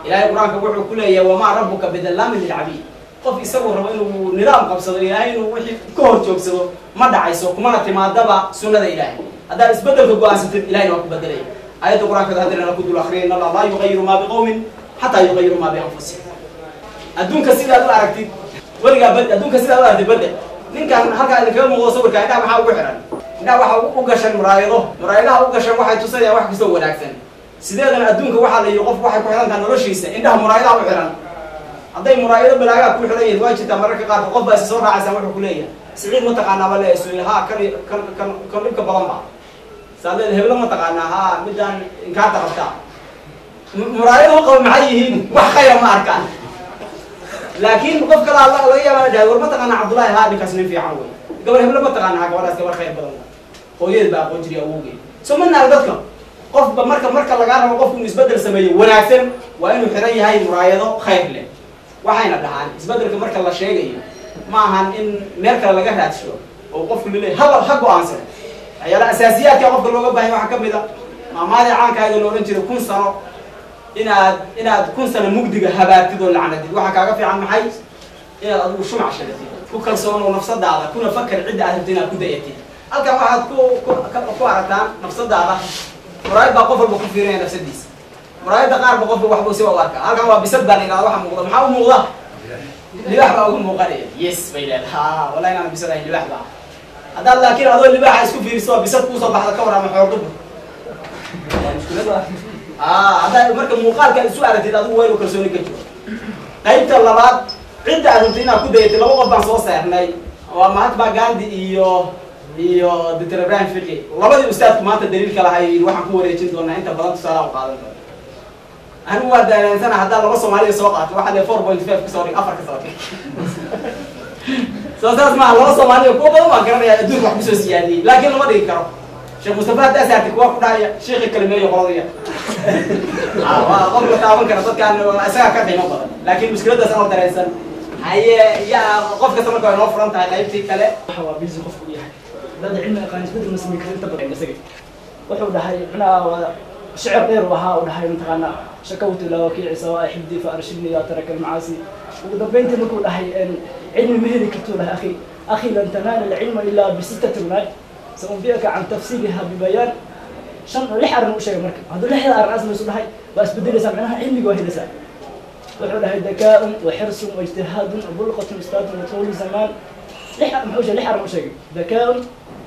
Ilaahay Qur-aanka wuxuu ku leeyahay: "Wamaa rabbuka bidallaamin lilcabiid." Qof isagu rabo inuu nidaam qabsado, Ilaahay inuu wixii ka hor joogsado ma dhacayso, kumana timaadaba sunnada Ilaahay. Haddaad isbedelka go-aansatid, Ilahayna waa ku bedelaya. Aayadda Qur-aanka haddana ku dul akriyay: "In Allah laa yugayiru maa biqawmin xataa yugayiru maa bianfusihim." Adduunka sidaad u aragtid weligaa bad, adduunka sidaad u aragtid bedel. Ninkan halkaa idinkaga muuqdo sawirka, indhaha maxaa ugu xiran? Indhaha waxaa u gashan muraayado. Muraayadaha u gashan waxay tusayaan wax kastoo wanaagsan. Sideedana adduunka waxaa la yihi qofku waxay ku xiran tahay noloshiisa indhaha muraayadaha u xiran. Hadday muraayado balaagaa ku xiran yihin, waa jirtaa mararka qaarkood qof baa isa soo raacaysaan, wuxuu ku leeyahay: "Siciid ma taqaanaa?" Ba leeyahay. "Ha, kan kan kan kan dhibka badan ba saad leedahay. Heblo ma taqaanaa? Ha, midaan inkaarta qabtaa." Muraayadahu qaba maxay yihiin? Wax khayra ma arkaan. Laakiin qof kalaa laga yaabaa dhahay: "War ma taqaanaa Cabdullahi?" "Ha, ninkaas nin fiican wey." "Gabar heblo ma taqaanaa?" "Ha, gabadhaas gabar khayr badan, hooyadeed baa aqoon jiray, awowgeed." Soo ma naag dadka qofba marka lagaa rabo qofku inuu isbedel sameeyo wanaagsan, waa inuu xiran yahay muraayado khayr leh. Waxayna dhahaan isbedelka marka la sheegayo ma ahan in meel kale laga raadsho oo qofku laleeyahy hal ha go-aansan. Waxyaalaha asaasiyaadka qofka looga baahanya waxaa kamid a maamaadii caankaayda la odhan jiray: 1000 sano inaad 1000 sano mugdiga habaartid oo lacnatid, waxaa kaaga fiican maxay? Inaad adigu shumac shidatid. Ku kalsoonow nafsadaada, kuna fakar cidda aad rabtid inaad ku dayatid. Halkan waxaad ku aragtaan nafsadaada. Muraayad baa qof walba ku fiirinaya nafsadiisa. Muraayadda qaarba qofka waxbuu siba u arkaa. Halkan waa bisad baa la yidhahda. Waxa muuqda maxaa u muuqda? Libaax baa uga muuqanaya. Yes bay leedahay. Ha, wallahi inaan bisad ahayn, libaax baa. Haddaad laakiin adoo libaaxa isku fiiriso oo bisad kuusoo baxda, ka warrama? Xoordubur waa mushkilad. Haddaa marka muuqaalka isu aragtid, adigu waa inuu kalsooni ka jiro. Qaybta labaad, cidda aad rabtid inaad ku dayatid. Laba qof baan soo seexnay, waa Mahatma Gandhi iyo Dr. Ibrahim Fiqi. Labadii ustaadku maanta daliilka lahay waxaan ku wareejin doonaa inta badan tusaalaha u qaadan doona. Anigu waa daalaansana haddaa laba Soomaaliya soo qaato, waxaa lee 4.5 kasoo dhig, 4 kasoo dhig. Soo saas maaha? Laba Soomaaliya kuwa badan baan garanaya adduunka wax kusoo siyaadiyey, laakiin lama dhigi karo. Sheekh Mustafa haddaa saartay, kuwa ku dhahaya sheekhi kalimeeyo qoladaya waa qof la taaban kara, dadkaan isagaa ka qiimo badan. Laakiin mushkiladaas anoo dareensan haye yaa qof kasta marka way noo furan tahay qaybtii kale. Waxa waa busy qofku u yahay dad cilmi aqaan isbedel ma sameyn karo inta badan. Isaga wuxuu dhahay macnaha waa shicir dheer uu ahaa, uu dhahay mataqaana: "Shakawtu ilaa wakiici sawaa xibdii fa arshidni yaa taraka almacaasi." Ugu dambeyntii markuu dhahay cilmi ma heli kartuu dhahay: "Akhi, akhi, lan tanaala alcilma ilaa bisittati munaaj, saunbi'aka can tafsiiliha bibayaan." Shan lix arrin u sheegay. Marka hadduu lixda arrin asmaysu dhahay, waa isbedelaysaa, macnaha cilmiga waa helaysaa. Wuxuu dhahay: "Dakaa'un wa xirsun wa ijtihaadun wa bulqatun ustaadun wa tuulu zamaan." Lix muxuu sheegay? Lix arrin u sheegay: dakaa'un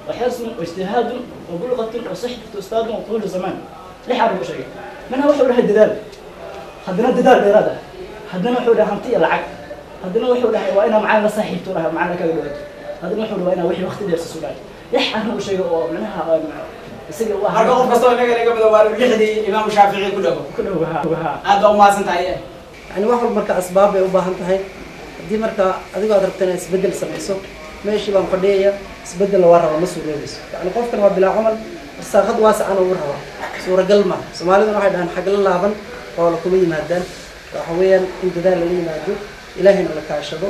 wa xirsun wa ijtihaadun wa bulqatun wa sixbatu ustaadun wa tuulu zamaan. Lix arrin u sheegay. Macnaha wuxuu dhahay dadaal, haddana dadaal dheeraad ah, haddana wuxuu dhahay hanti iyo lacag, haddana wuxuu dhahay waa inaa macalin la saaxiibto, dhahay macalin kaga dhawaato. Haddana wuxuu rabaa inaa wixii waqti dheer sii lix arrin u sheegay oo macnaha isaga u Marka qof kastoo inaga naga mida waa lixdii Imaam Shaafici ku dhago. Ku dhow, ha. Aad baa umahadsan tahay. Yani wax walba marka asbaab bay u baahan tahay. Haddii marka adigoo aad rabto inaad isbeddel samayso, meeshii baan fadhiyaya, isbeddelna waa rabaa, ma suuroobayso. Yani qofkan waa bilaa camal, arsaaqad waasicana uu rabaa, suuragal ma. Soomaaliduna waxay dhahaan xagla laaban hoola kuma yimaadaan. Waxa weeyaan in dadaal lala yimaado, Ilaahayna la kaashado.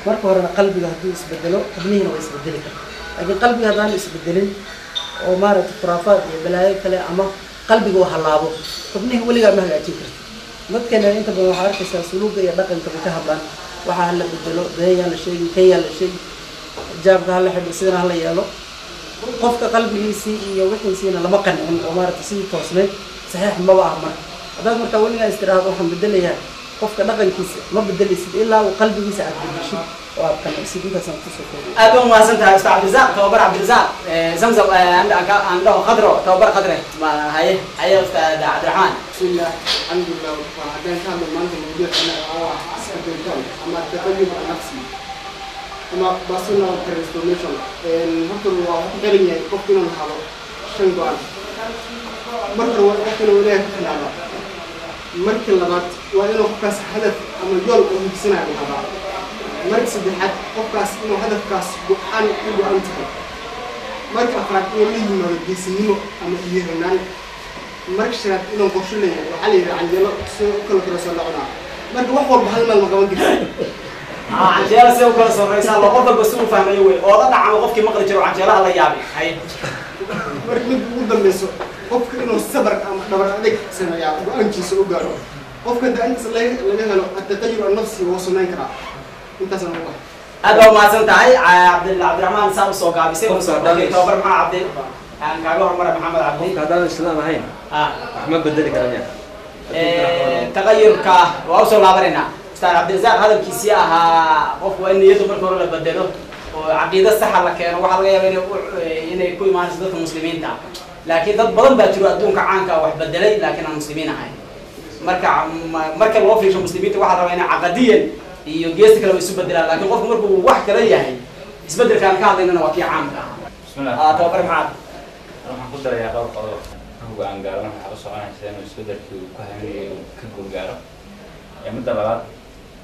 Marka horena qalbiga hadduu isbedelo, xubnihiina waa isbedeli karta. Laakiin qalbiga haddaan isbedelin oo maaragtay khuraafaad iyo balaayo kale ama qalbiga uu halaabo, xubnihii weligaa ma hagaajin karti. Dadkeena inta badan waxaa arkaysaa suluuga iyo dhaqanka bay ka hadlaan, waxaa hala bedelo, been yaa la sheegi, kan yaa la sheegi, xijaabka hala xidho, sidana hala yeelo. Qofka qalbigiisii iyo wixiisiina lama qancin oo maaragtay sidii toosneyd saxiix maba ah. Marka haddaad markaa weligaa is tiraahdo waxaan bedelayaa qofka dhaqankiisa, ma bedelaysid ilaa uu qalbigiisa aad bedeshid oo aad qancisid. Intaasaan kusoo koobay. Aad baa umahadsan tahay, Ustaz Cabdirasaaq, tababar Cabdirasaaq Zamzam, aan dhaho Khadro, tababar Khadre ma haye. Haye, Ustaz Cabdiraxmaan. بسم الله، الحمد لله وكفى. هدان كان maanta mawduucana oo ah isbedelkan ama التغير النفسي ama personal transformation, horta waa ku xiran yahay qofku inuu helo shan go'aan. Marka hore waa qofku inuu Ilaahay ku xirnaado. Marka labaad waa inuu qofkaas hadaf ama yool uu higsanayo rabaa. Marka saddexaad qofkaas inuu hadafkaas go'aan u go'an tahay. Marka afraad inuu la yimaado geesinimo ama dhiiranaan. Marka shanaad inuu qorshe leeyahay. Waxaa la yidhi canjeelo soo u kala kora soo la cunaa. Marka wax walba hal meel ma qaban kartid. Canjeela si u kala sarreysaa loo qof walba si uu fahmayo wey oo la dhacamo qofkii maqli jiro canjeelaha la yaabay. Haye. Marka midda ugu dambeyso qofka inuu sabar ama dhabar adeeg sameeyaa go'aankiisa u gaaro. Qofka hadda intaas laga helo التغير النفسي wuu samayn karaa. Intaasaan ugu baxay. Aad baa umahadsan tahay, Cabdiraxmaan, saa usoo gaabisay. Tababar maxaa Cabdi aan kaaga hormara, Maxamed Cabdi. Qofka haddaan Islaam ahayn wax ma bedeli karanya. Tagayurka waa usoo laabanaynaa. Ustaad Cabdirasaaq hadalkiisii ahaa qofku waa in niyaddu marka hore la bedelo oo caqiido saxa la keeno. Waxaa laga yaaba inay ku imaanayso dadka muslimiinta ah, laakiin dad badan baa jiro adduunka caanka ah wax bedelay laakiin aan muslimiin ahayn. Marka marka loo fiirsho muslimiinta, waxaa rabaa inay caqadiyan iyo geesta kale isu bedelaan, laakiin qofku markuu wax kala yahay, isbedelkaan ka hadlaynana waa kii caamka ahaa. Bismillah. Tababar maxaad? Waxaan ku darayaa dhowr qodob. Markuu go'aan gaaro, marka waxaa u soconaysa inuu isbedelkii uu ku haminayay uu ka guul gaaro. Midda labaad,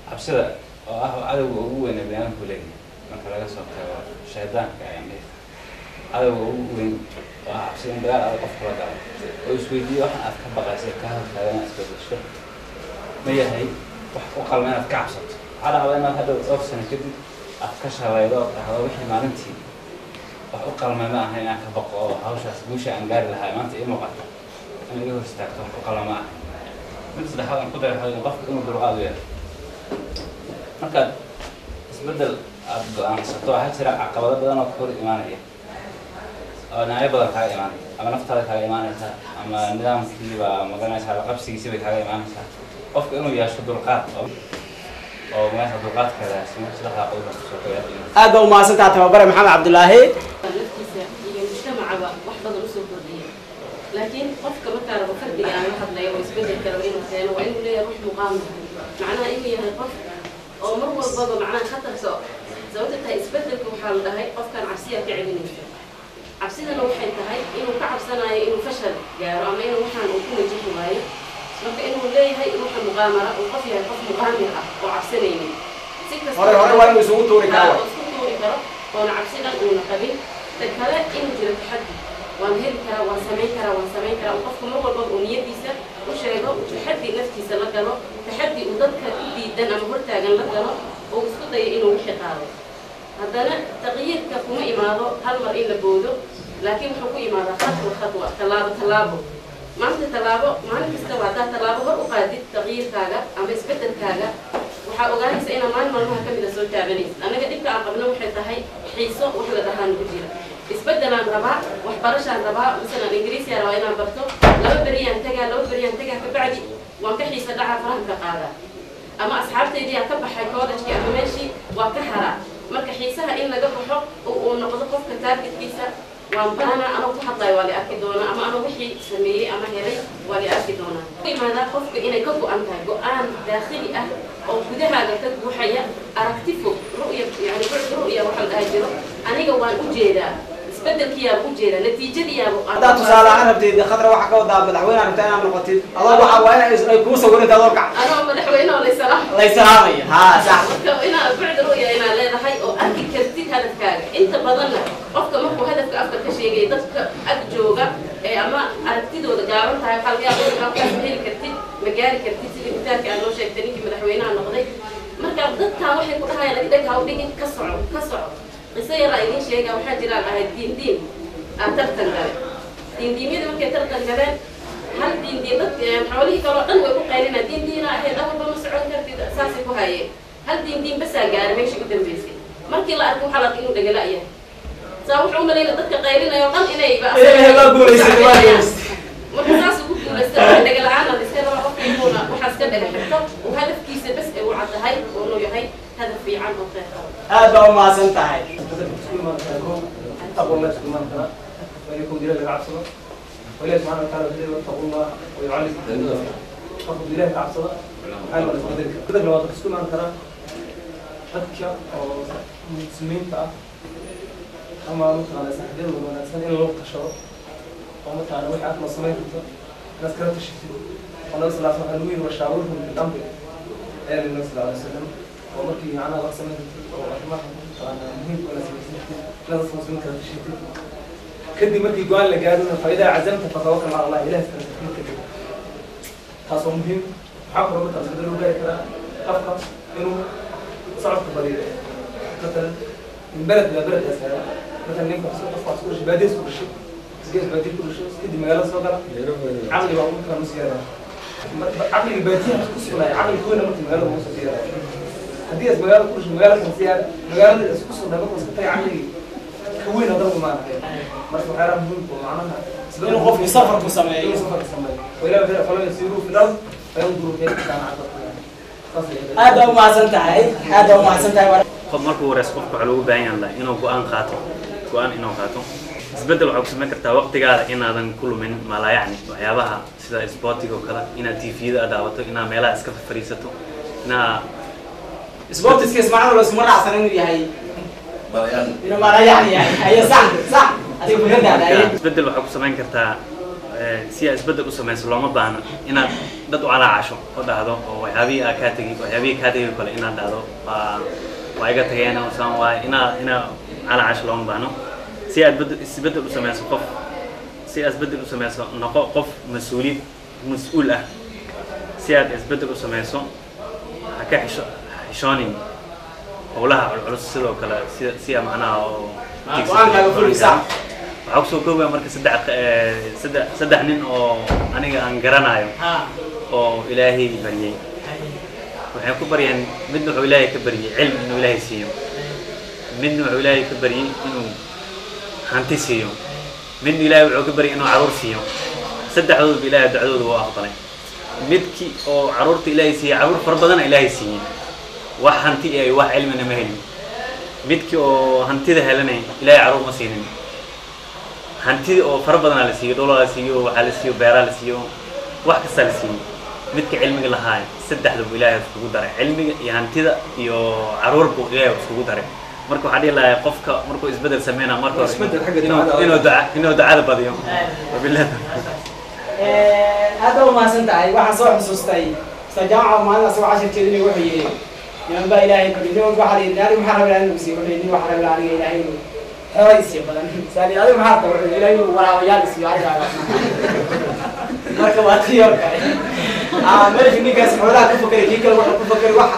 cabsida oo ah cadowga ugu weyn ee biniaadamku leeyahay marka laga soo tago shaydaanka, ayaan dhihi karaa cadowga ugu weyn oo ah cabsida, in dagaal adag qof kula galo oo isweydiiyo waxan aad ka baqaysa ka hortaagan inaad isbedesho ma yahay wax u qalma inaad ka cabsato. Waxaa dhacda inaad hadhow dhowr sano kadib aad ka shalaydo oo dhahdo wixii maalintii wax u qalmay ma aha inaan ka baqo, oo hawshaas guusha aan gaari lahaa maanta ii muuqata in iga hor istaagto wax u qalma ma aha. Mid saddexaad aan ku daray waxaa weeye qofka inuu dulqaad u yeesho. Markaad isbeddel aad go'aansato, waxaa jira caqabado badan oo ka hor imaanaya oo dhinacyo badan kaaga imaanaya, ama naftaada kaaga imaanaysa ama nidaamkiiba magaranaysaa la qabsigiisi bay kaaga imaanaysaa. Qofka inuu yeesho dulqaad oo magaranaysaa dulqaadka raasimo. Saddexdaa qodob baan kusoo koobay. Aad baa umahadsantaha, tababare Maxamed Cabdulaahi. Naftiisa iyo mujtamacaba wax badan usoo kordhiya, laakiin qofka markaa rabo fardiga aan la hadlayo oo isbedelka rabo inuu keeno, waa inuu leeyahay ruux muqaamir, macnaha inuu yahay qof oo mar walbaba macnaha khatarka. Sababta tahay isbedelka waxaa la dhahay qofkan cabsiyaa ka celinaysa. Cabsidana waxay tahay inuu ka cabsanayo inuu fashal gaaro ama inuu waxaan uu ku najaxi waayo. Marka inuu leeyahay ruuxa muqaamara, uu qof yahay qof muqaamir ah oo cabsanaynin si kasta. Hore hore waa inuu isugu tuuri karo. Oo isku tuuri karo oona cabsi dhan uuna qabin. Ta kale inuu jiro taxaddi, waan heli karaa, waan samayn karaa, waan samayn karaa. Uu qofku mar walbaba uu niyadiisa u sheego, taxaddi naftiisa la galo, taxaddi uu dadka u diidan ama hortaagan la galo oo isku dayo inuu wixii qaado. Haddana taqyiirka kuma imaado hal mar in la boodo, laakiin wuxuu ku imaadaa خطوة خطوة, tallaabo tallaabo. Maanta tallaabo, maalin kastaba haddaad tallaabo hor u qaadid taqyiirkaaga ama isbeddelkaaga, waxaa ogaanaysa inaa maalin maalmaha ka mida soo taabanaysid. Annaga dhibka aan qabno waxay tahay xiiso wax la dhahaan ku jira. Isbeddelaan rabaa, waxbarashaan rabaa, masalan Ingiriisiyaa rabaa inaan barto, 2 beriyaan tagaa, 2 beriyaan tagaa, kabacdi waan ka xiisa dhacaa, faraha ka qaadaa, ama asxaabtaydii ka baxay college-kii ama meeshii waa ka haraa. Marka xiisaha in laga baxo oo uu noqdo qofka targetkiisa Waan baranaa anoo ku hadlayo waa la arki doonaa, ama anoo wixii sameeyey ama helay waa la arki doonaa. Ku imaadaa qofka inay ka go-an tahay, go-aan daakhili ah oo gudahaaga ka guuxaya, aragti fog, ru'ya, yani bucd ru'ya waxaa la dhaha jiro. Aniga waan u jeedaa isbedelkiyaaba, u jeedaa natiijadiyaaba. Haddaad tusaale ahaan rabtid, Khadra, waxaa ka wadaa madaxweyne rabtaa inaad noqotid, adoo waxa waa in ay kuu sawirinta adoo gac anoo madaxweyne oo laysalaam laysalaamayo, ha, sax. Marka inaad bucd ru'ya inaad leedahay oo arki kartid hadafkaaga. Inta badanna qofka markuu hadafka afka ka sheegay, dadka ag jooga ee ama aragtidooda gaaban tahay, waxaa laga yaabaa in halkaas ma heli kartid, ma gaari kartid, sidii mitaalka aad noo sheegtay ninkii madaxweynaha noqday. Marka dadkan waxay ku dhahayaan adi dheg ha u dhigin, ka soco, ka soco. Qiso yaraa idiin sheega. Waxaa jiraan ahayd diindiin aa tartan gale. Diindiimyadii markay tartan galeen, hal diindiin dad xoolihii kaloo dhan way ku qaylinaa, diindiina ahayd, awalba ma socon kartid, saasay ku hayeen. Hal diindiin basaa gaaray meeshii u dambeysay. Markii la arkay, waxaa la arkay inuu dhagala yahay. Saa wuxuu u malayna dadka qaylinayo dhan inayba Ilaahay waa guulaysatay, waa guulaysatay. Marka saas ugu guulaystay. Dhaga la-aan la iska raba qofka inuuna waxaas ka dhaga xirto, uu hadafkiisa bas ay u caddahay oo inuu yahay hadaf fiican oo khayr qabo. Aad baa u mahadsan tahay. Isku imaan karaa kow taqwa Allah, isku imaan karaa waa inay kow Ilaah laga cabsado, oo Ilaah subxaana wataala wuxuu leeyahay: "Wattaqu Allah wa yucallimukum." Qofku Ilaah ka cabsada, maxaa la isbedeli kara. Bedel labaad isku imaan karaa dadka oo muslimiinta ah ama mataqaana saaxiibyada wanaagsan in loo tashado, oo mataqaana wixii aad la samayn karto inaad kala tashatid, oo Nabi sal slam waxaa lagu yiri: "Washaawirhum fi lamri," ayaa nabi sal alay wasalam, oo markii macnaha wax samayn kartid oo arrimaha mataqaana muhiimka inaad samaysan kartid, inaad dadka muslimiin kala tashatid. Kadib markii go-aan la gaarona, "Fa idaa cazamta fatawakal cala Allah," Ilaah iskala tashatid kadib, taas waa muhiim. Waxaa kaloo markaa isbedel loo gaari karaa qofka inuu socodka badiyo, matalan min beled ilaa beled asaga. Matalan ninka qofka wax isku dhashay baadiya, isku dhashay isgees baadiya ku dhashay, kadib magaalada soo gala, caqli baa markaa ma siyaada. Caqliga baadiyaha ku sugnaya caqli kuweyna marka magaalada ugu soo siyaada. Haddii as magaalada ku dhashay, magaalada kan siyaada, magaalada isku sugnay markuu iska tagay, caqligii ka weyn haddana imaanaya. Marka waxyaalaha muhiimka oo macnaha inuu qofku safar ku sameeyo. Inuu safar ku sameeyo, oo Ilaah wuxuu: "Falam yasiiruu fi lard fayanduruu kayfa kaana caaqibatu." Saas ay Aad baa u mahadsan tahay, aad baa u mahadsan tahay. Qof markuu wareyso, qofka waxaa loogu baahan yahay inuu go-aan qaato, go-aan inuu qaato. Isbeddel waxaa ku samayn kartaa waqtigaada inaadan ku lumin maalayacni, waxyaabaha sida sportiga oo kale, inaad TV-yada aad daawato, inaad meelaha iska fariisato, inaad Sportiska Ismaaciil la iskuma raacsan inuu yahay, inuu maalayacni yahay. Aye, sax, sax, adiga fikradaada, aye. Isbeddel waxaa ku samayn kartaa si aad isbeddel u samayso, looma baahno inaad dad u calaacasho oo dhahdo oo waxyaabihii aa kaa tegey, waxyaabihii kaa tegey oo kale inaad dhahdo waa iga tageen oo saan waay, inaad calaacasho looma baahno. Si aad isbeddel u samayso, qof si aad isbeddel u samayso, noqo qof mas-uuliyad mas-uul ah. Si aad isbeddel u samayso, ha ka xishoonin howlaha culculus. Sidoo kale si si aa macnaha oo Go-aankaaga fuli, sax. Waxaa kusoo koobaya marka saddex nin oo aniga aan garanayo oo Ilaahay baryay. Waxay ku baryeen, midna wuxuu Ilaahay ka baryay cilmi inuu Ilaahay siiyo, midna wuxuu Ilaahay ka baryay inuu hanti siiyo, midna Ilaahay wuxuu ka baryay inuu caruur siiyo. Saddexdooduba Ilaahay ducadooda waa aqbalay. Midkii oo caruurta Ilaahay siiyey, caruur fara badana Ilaahay siiyey, wax hanti iyo wax cilmina ma helin. Midkii oo hantida helanay, Ilaahay caruur ma siinin. Hantida oo fara badanaa la siiyey, dhulaa la siiyo, waxaa la siiyo, beeraa la siiyo, wax kastaa la siiyey. Midka cilmiga lahaa, saddexda buu Ilaahay iskugu daray, cilmiga iyo hantida iyo caruur buu Ilaahay iskugu daray. Marka waxaa dhihi lahaa qofka markuu isbedel sameynaa, marka hore Isbedel xagga inuu ducada. inuu ducada badiyo. Wabillahi. Aad baa u mahadsan tahay. Waxaan soo xusuustay Ustaad Jaamaca maalin asagoo cashir jeedinay, wuxuu yidhi niman baa Ilaahay baryi. Niman waxaa la yidhi: "Adiga maxaa rabi lahaa inuu siiyo?" Wuxuu yidhi: "Waxaa rabi lahaa aniga Ilaahay inuu xoolo isiiyo badan." Saali: "Adiga maxaa rabtaa?" Wuxuu yidhi: "Ilaahay inuu waraabayaal isiiyo arigaaga." Marka waa tii oo kale. Meesha ninkaas xoolaha ku fakeray, kii kale wuxuu ku fakeray wax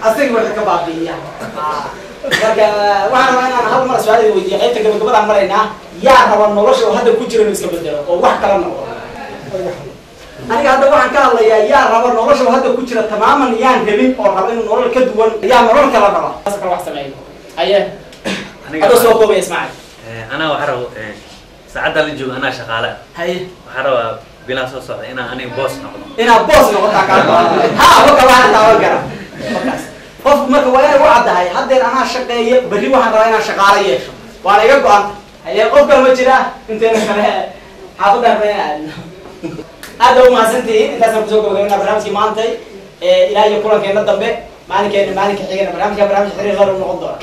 asaga wuxuu ka baabi'iya. Marka waxaan rabaa inaan hal mar su-aal idin weydiiyo. Qaybta gabagabadaan maraynaa. Yaa raba nolosha oo hadda ku jira inuu iska bedelo oo wax kala noqdo? Aniga hadda waxaan ka hadlayaa yaa raba nolosha oo hadda ku jira tamaaman, yaan rabin oo raba inuu nolol ka duwan, yaa nolol kala raba, saas kale wax sameeyo? Haye. Aniga adoo soo koobaya, Ismaaciil. Anaa waxaa rabo saacadda la joogo anaa shaqaale ah. Haye. Waxaa rabaa bilaa soo socda inaan aniga boos noqdo. Inaad boos noqotaa kaa ha waka waxaan taaban kara markaas. Qofku marka waa inay u caddahay: haddeer anaa shaqeeye, berri waxaan rabaa inaan shaqaale yeesho, waana iga go-an. Haye, qof kale ma jira inteena kale xaafadda rabna in aadno. Aad baa umahadsantihiin. Intaasaan kusoo gabagabeynaa barnaamijkii maantay. Ilaa iyo kulankeena dambe, maalinkeena maalinka xigana, barnaamijka barnaamij xiriir la noqon doona.